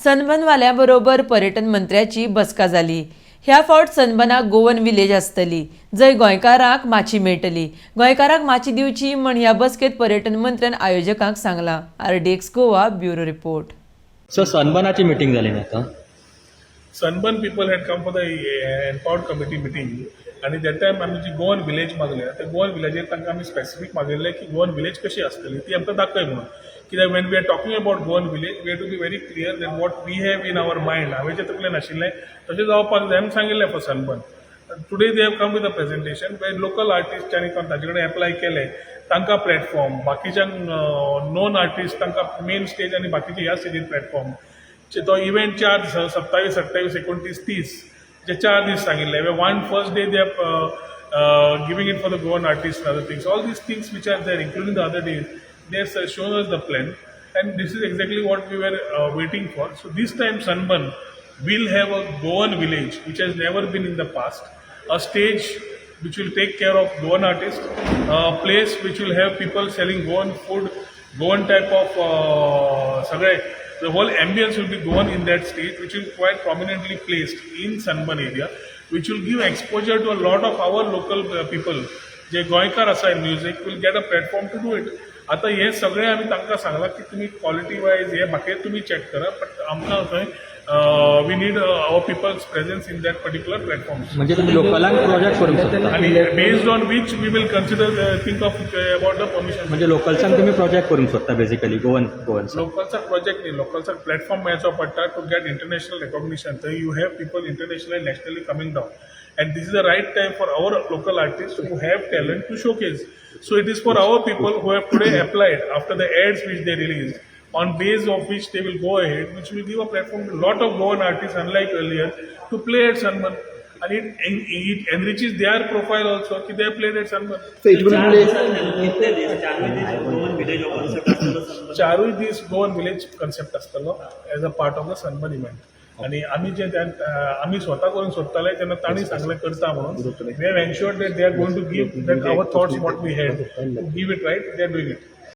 सनबर्नवाल्या बरोबर पर्यटन मंत्र्याची बसका जाली. ह्या फावट सनबर्नाक गोवन विलेज आसतली, जंय गोंयकारांक माची मेळटली. गोंयकारांक माची दिवची म्हण ह्या बसकेत पर्यटन मंत्र्यान आयोजकांक सांगलां. RDX Goa, bureau report. So सनबर्नाची मिटींग जाली न्ही आतां? Sunburn people had come for the empowered committee meeting आनी that time आमी जी गोवन विलेज मागल्या, त्या गोवन विलेजीर तांकां आमी स्पेसिफीक मागिल्लें की गोवन विलेज कशी आसतली ती आमकां दाखय म्हणून. कित्याक when we are talking about Goan village, we have to be very clear that what we have in our mind, हांवें जें तकलेन आशिल्लें तशें जावपाक जाय आमी सांगिल्लें for Sunburn. Today they have come with a presentation where local आर्टिस्टांनी तांचे कडेन एप्लाय केलें, तांकां प्लॅटफॉर्म, बाकीच्यांक नोन आर्टिस्ट तांकां मेन स्टेज आनी बाकीचे ह्या स्टेजीर प्लॅटफॉर्म. तो इव्हेंट 4 दीस, 27, 28, 29, 30, जे 4 दीस सांगिल्ले. One first day they are giving it for the Goan artist, other things, all these things which are there, including the other days. They have shown us the plan and this is exactly what we were waiting for. So this time Sunburn will have a Goan village which has never been in the past, a stage which will take care of Goan artists, a place which will have people selling Goan food, Goan type of सगळे, the whole ambience will be Goan in that stage, which will be quite prominently placed in Sunburn area, which will give exposure to a lot of our local people. जे गोंयकार आसा in music will get a platform to do it. आतां हें सगळें आमी तांकां सांगलां की तुमी क्वॉलिटी वायज हे बाकी तुमी चॅक करा, बट आमकां थंय we need our people's presence in that particular platforms. म्हणजे तुम्ही लोकलांक प्रोजेक्ट करूंक शकता. आणि based on which we will consider, think of about the permission. म्हणजे लोकल्सांक तुम्ही प्रोजेक्ट करूंक शकता बेसिकली गोवन लोकलचा प्रोजेक्ट न्ही, लोकलचा प्लॅटफॉर्म मेळचो पडटा टू गेट इंटरनॅशनल रेकॉग्निशन. थंय you have people international, nationally coming down and this is the right time for our local artist who have talent to showcase. So it is for our people who have today applied after the ads which they release, on base of which they will go ahead, which will give a platform to lot of Goan artists, unlike earlier, to play at Sunburn. And it enriches their profile also की they have played at Sunburn. So it will play. कितले दीस? चारूय दीस Goan village concept आसतलो Sunburn? चारूय दीस Goan village concept आसतलो as a part of the Sunburn event. आणि आमी जे आमी स्वता करूंक सोदताले, तेन्ना तांणी सांगलें करता म्हणून. We have ensured that they are going to give that our thoughts, what we had, give it right, they are doing it.